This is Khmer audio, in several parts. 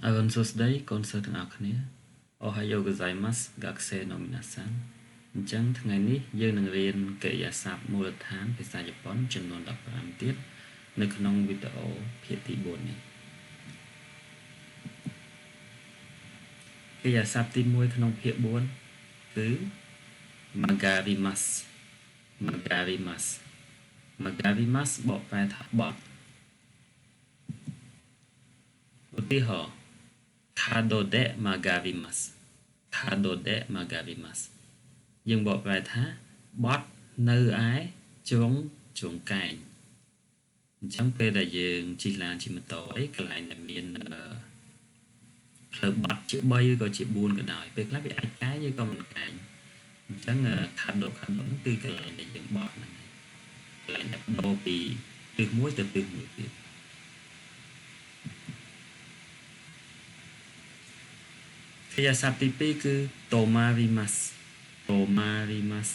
អរុណសួស្តីកូនសិស្សទាំងអស់គ្នា おはようございます学生の皆さん អញ្ចឹងថ្ងៃនេះយើងនឹងរៀនកិរិយាសព្ទមូលដ្ឋានភាសាជប៉ុនចំនួន15ទៀតនៅក្នុងវីដេអូភាគទី4នេះកិរិយាសព្ទទី1ក្នុងភាគ4គឺ Magarimas Magarimas Magarimas បកប្រែថាបត់ឧទាហរណ៍ 角で曲がります 角で曲がります យើងបកប្រែថាបត់នៅឯជ្រុងជ្រុងកែងអញ្ចឹងពេលដែលយើងជិះឡានជិះម៉ូតូអីកន្លែងដែលមានផ្លូវបត់ជា3ឬក៏ជា4ក៏ដោយពេលខ្លះវាអាចកែងឬក៏មិនកែងអញ្ចឹង 角 角 ហ្នឹងគឺកន្លែងដែលយើងបត់ហ្នឹងហើយកន្លែងដែលបដូរពីទិសមួយទៅទិសមួយទៀតកិរិយាសព្ទទី2គឺ tomarimas tomarimas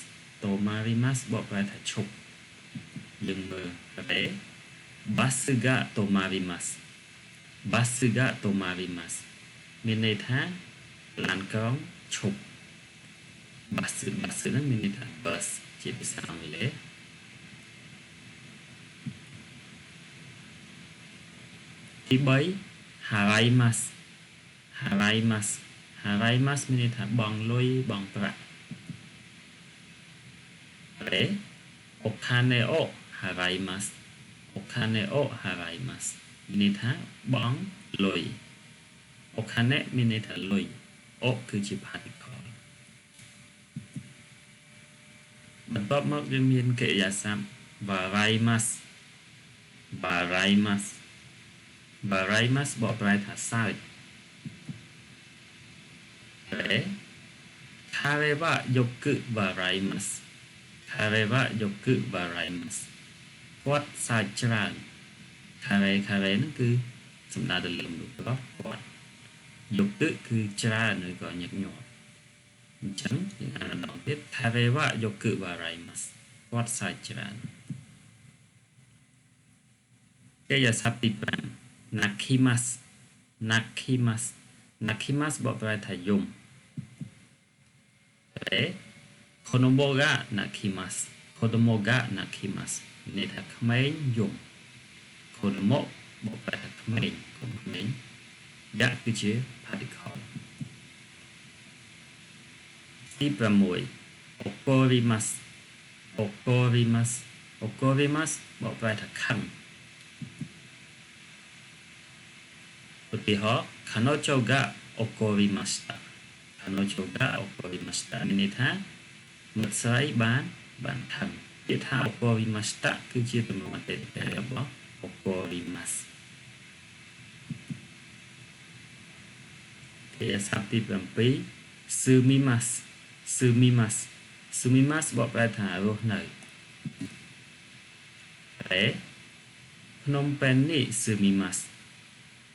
tomarimas បកប្រែថាឈប់យើងមើលរ៉េ バスが止まります バスが止まります មានន័យថាឡានក្រុងឈប់ バス バス ហ្នឹងមានន័យថា bus ជាភាសាអង់គ្លេសទី3 haraimas haraimas haraimas មានន័យថាបង់លុយបង់ប្រាក់រ៉េ お金を払います お金を払います មានន័យថាបង់លុយ お金 មានន័យថាលុយ を គឺជា particle បន្ទាប់មកយើងមានកិរិយាសព្ទ 笑います 笑います 笑います បកប្រែថាសើចរ៉េ 彼はよく笑います 彼はよく笑います គាត់សើចច្រើន 彼 彼 ហ្នឹងគឺសំដៅទៅលើមនុស្សប្រុសគាត់ よく គឺច្រើនឬក៏ញឹកញាប់អញ្ចឹងយើងអានម្ដងទៀត 彼はよく笑います គាត់សើចច្រើនកិរិយាសព្ទទី5 泣きます 泣きます 泣きます បកប្រែថាយំរ៉េ 子供が泣きます 子供が泣きます មានន័យថាក្មេងយំ 子供 បកប្រែថាក្មេងកុំក្មេង が គឺជា particle ទី6 怒ります 怒ります 怒ります បកប្រែថាខឹងឧទាហរណ៍彼女が怒りました 彼女が怒りました មានន័យថាមិត្តស្រីបានបានខឹងពាក្យថា怒りました គឺជាទម្រង់អតីតកាលរបស់怒りますកិរិយាសព្ទទី7 住みます 住みます 住みます បកប្រែថារស់នៅរ៉េ ភ្នំពេញに住みます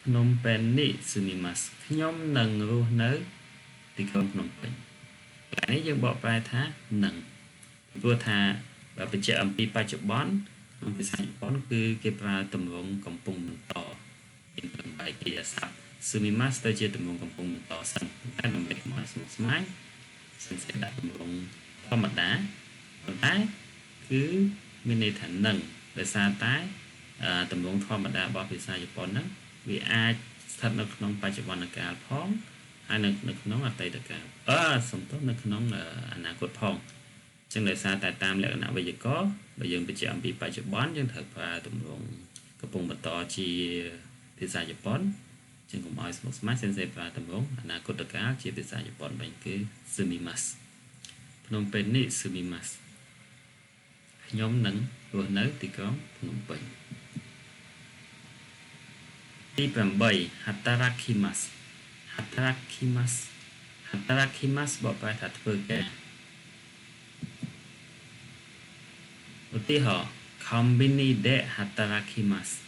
ភ្នំពេញに住みます ខ្ញុំនឹងរស់នៅទីក្រុងភ្នំពេញកន្លែងនេះយើងបកប្រែថានឹងព្រោះថាបើបញ្ជាក់អំពីបច្ចុប្បន្នក្នុងភាសាជប៉ុនគឺគេប្រើទម្រង់កំពុងបន្តមាន8កិរិយាសព្ទ 住みます ទៅជាទម្រង់កំពុងបន្តសិនតែដើម្បីកុំឲ្យស្មុគស្មាញសិនសេដាក់ទម្រង់ធម្មតាប៉ុន្តែគឺមានន័យថានឹងដោយសារតែទម្រង់ធម្មតារបស់ភាសាជប៉ុនហ្នឹងវាអាចស្ថិតនៅក្នុងបច្ចុប្បន្នកាលផងហើយនៅក្នុងអតីតកាលអឺសំទោសនៅក្នុងអនាគតផងអញ្ចឹងដោយសារតែតាមលក្ខណៈវេយ្យាករណ៍បើយើងបញ្ជាក់អំពីបច្ចុប្បន្នយើងត្រូវប្រើទម្រង់កំពុងបន្តជាភាសាជប៉ុនចឹងកុំឲ្យស្មុគស្មាញ 先生 ប្រើទម្រង់អនាគតកាលជាភាសាជប៉ុនវិញគឺ 住みます ភ្នំពេញに住みます ខ្ញុំនឹងរស់នៅទីក្រុងភ្នំពេញទី8 働きます 働きます 働きます បកប្រែថាធ្វើការឧទាហរណ៍ コンビニで働きます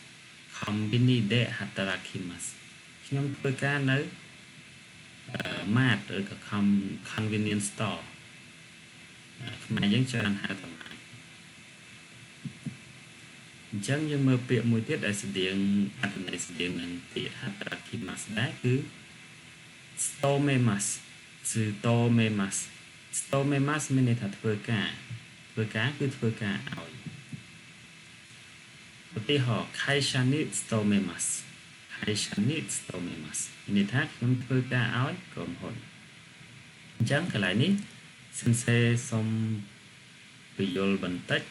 コンビニで働きます ខ្ញុំធ្វើការនៅ mart ឬក៏ convenience store ខ្មែរយើងច្រើនហៅថា mart អញ្ចឹងយើងមើលពាក្យមួយទៀតដែលស្តៀងអត្ថន័យស្តៀងនឹងពាក្យ hatarakimasu ដែរគឺ tsutomemasu tsutomemasu tsutomemasu មានន័យថាធ្វើការធ្វើការគឺធ្វើការឲ្យឧទាហរណ៍ 会社に勤めます会社に勤めますមានន័យថាខ្ញុំធ្វើការឲ្យក្រុមហ៊ុនអញ្ចឹងកន្លែងនេះ 先生 សូមពន្យល់បន្តិច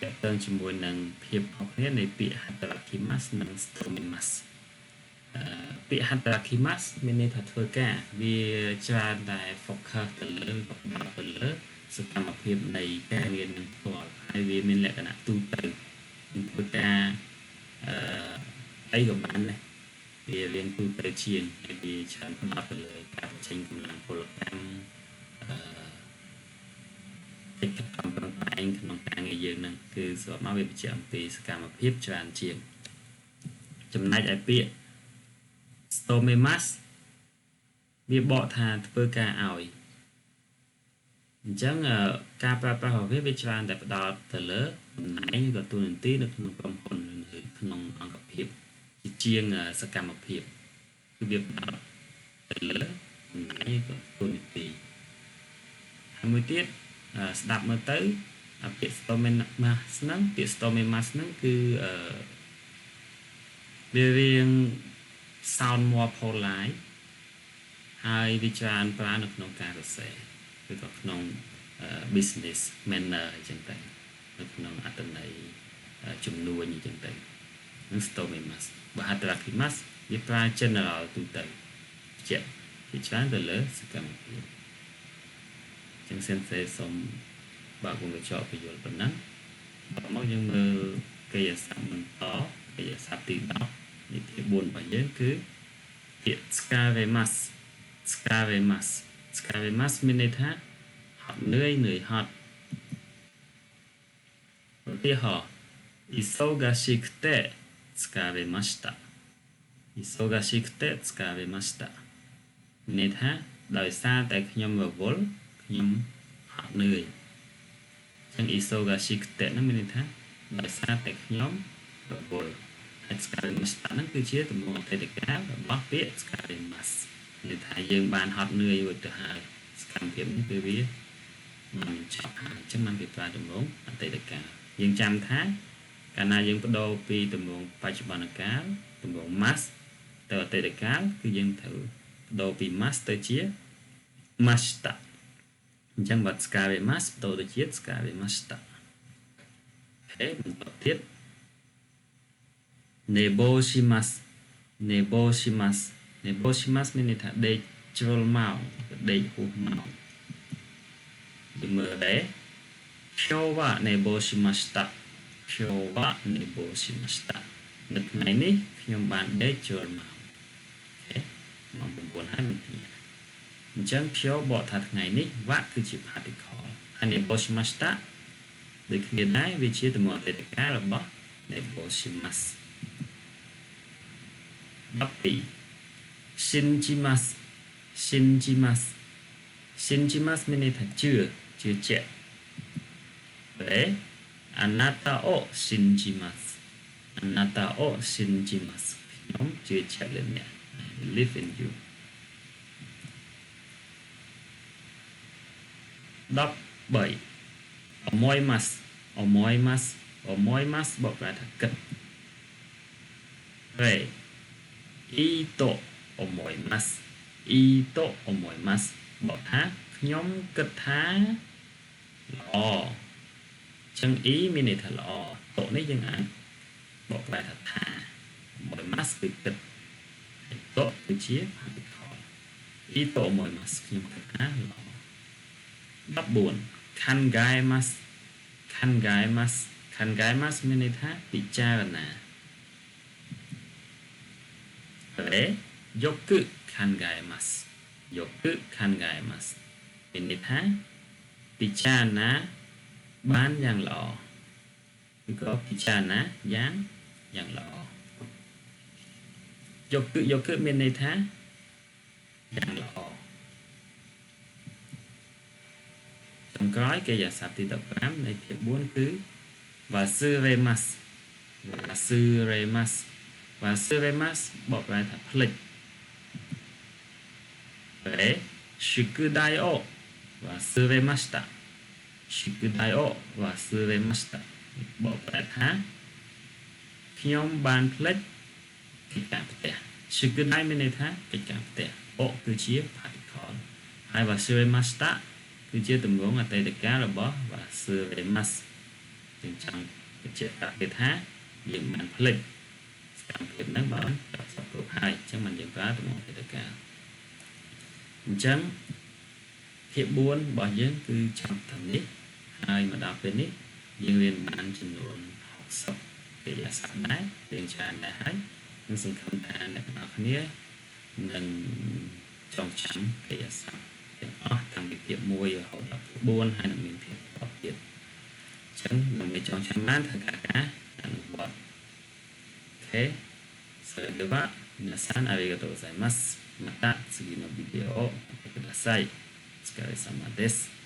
ទាក់ទងជាមួយនឹងភាពខុសគ្នានៃពាក្យ hatarakimasu និង tsutomemasu ពាក្យ hatarakimasu មានន័យថាធ្វើការវាច្រើនតែ focus ទៅលើផ្ដោតទៅលើសកម្មភាពនៃការងារនឹងផ្ទាល់ហើយវាមានលក្ខណៈទូទៅធ្វើការអឺអីក៏បានដែរវារៀងទូទៅជាងហើយវាច្រើនផ្ដោតទៅលើការបញ្ចេញកម្លាំងពលកម្មអឺកិច្ចខិតខំប្រឹងប្រែងក្នុងការងារយើងនឹងគឺសរុបមកវាបញ្ជាក់អំពីសកម្មភាពច្រើនជាងចំណែកឯពាក្យ tsutomemasu វាបកថាធ្វើការឲ្យអញ្ចឹងការប្រើប្រាស់របស់វាវាច្រើនតែផ្ដោតទៅលើតំណែងឬក៏តួនាទីនៅក្នុងក្រុមហ៊ុនឬក្នុងអង្គភាពជាជាងសកម្មភាពគឺវាផ្ដោតទៅលើតំណែងឬក៏តួនាទីហើយមួយទៀតស្ដាប់មើលទៅពាក្យ tsutomemasu ហ្នឹងពាក្យ tsutomemasu ហ្នឹងគឺអឺវារៀង sound more polite ហើយវាច្រើនប្រើនៅក្នុងការសរសេរឬក៏ក្នុង business manner អញ្ចឹងទៅនៅក្នុងអត្ថន័យជំនួញអញ្ចឹងទៅនឹង tsutomemasu បើ hatarakimasu វាប្រើ general ទូទៅជាជាច្រើនទៅលើសកម្មភាពអញ្ចឹង 先生 សូមបើកវង់ក្រចកពន្យល់ប៉ុណ្ណឹងបន្ទាប់មកយើងមើលកិរិយាសព្ទបន្តកិរិយាសព្ទទី10នៃភាគ4របស់យើងគឺពាក្យ 疲れます疲れます疲れますមានន័យថាហត់នឿយនឿយហត់ឧទាហរណ៍忙しくて疲れました忙しくて疲れましたមានន័យថាដោយសារតែខ្ញុំរវល់ខ្ញុំហត់នឿយអញ្ចឹង忙しくてហ្នឹងមានន័យថាដោយសារតែខ្ញុំរវល់ហើយ疲れましたហ្នឹងគឺជាទម្រង់អតីតកាលរបស់ពាក្យ疲れますន័យថាយើងបានហត់នឿយរួចទៅហើយសកម្មភាពនេះគឺវាបានបញ្ចប់ហើយអញ្ចឹងបានគេប្រើទម្រង់អតីតកាលយើងចាំថាកាលណាយើងបដូរពីទម្រង់បច្ចុប្បន្នកាលទម្រង់ ます ទៅអតីតកាលគឺយើងត្រូវបដូរពី ます ទៅជា ました អញ្ចឹងបើ疲れますបដូរទៅជា疲れました OK បន្តទៀត寝坊します寝坊します寝坊しますមានន័យថាដេកជ្រុលម៉ោងដេកហួសម៉ោងយើងមើលដែរ今日は寝坊しました今日は寝坊しましたនៅថ្ងៃនេះខ្ញុំបានដេកជ្រុលម៉ោង OK ម៉ោង9ហើយមិនគ្នាអញ្ចឹង 今日បកថាថ្ងៃនេះ はគឺជា particle ហើយ寝坊しましたដូចគ្នាដែរវាជាទម្រង់អតីតកាលរបស់寝坊します12信じます信じます信じますមានន័យថាជឿជឿជាក់ទេあなたを信じますあなたを信じますខ្ញុំជឿជាក់លើអ្នក I believe in you 13思います思います思いますបកប្រែថាគិតរេいいと思いますいいと思いますបកថាខ្ញុំគិតថាល្អចឹង い មានន័យថាល្អ とនេះយើងអាចបកប្រែថាថា思いますគឺគិត とគឺជា particle いいと思いますខ្ញុំគិតថាល្អ14考えます考えます考えますមានន័យថាពិចារណារេよく考えますよく考えますមានន័យថាពិចារណាបានយ៉ាងល្អឬក៏ពិចារណាយ៉ាងយ៉ាងល្អよくよくមានន័យថាយ៉ាងល្អចុងក្រោយកិរិយាសព្ទទី15នៃភាគ4គឺ忘れます忘れます 忘れます បកប្រែថាភ្លេចរេ 宿題を忘れました。宿題を忘れました បកប្រែថាខ្ញុំបានភ្លេចកិច្ចការផ្ទះ 宿題 មានន័យថាកិច្ចការផ្ទះ を គឺជា particle ហើយ 忘れました គឺជាទម្រង់អតីតកាលរបស់ 忘れます យើងចង់បញ្ជាក់ប្រាប់គេថាយើងបានភ្លេចសកម្មភាពហ្នឹងបានចប់សព្វគ្រប់ហើយអញ្ចឹងមិនយើងប្រើទម្រង់អតីតកាលអញ្ចឹងភាគ4របស់យើងគឺចប់ត្រឹមនេះហើយមកដល់ពេលនេះយើងរៀនបានចំនួន60កិរិយាសព្ទដែររៀនច្រើនដែរហើយនឹងសង្ឃឹមថាអ្នកទាំងអស់គ្នានឹងចងចាំកិរិយាសព្ទទាំងអស់តាំងពីភាគ1រហូតដល់ភាគ4ហើយនឹងមានភាគបន្តទៀតអញ្ចឹងដើម្បីចងចាំបានត្រូវការការអនុវត្ត OK それでは皆さんありがとうございます。また次のビデオを見てください。お疲れ様です。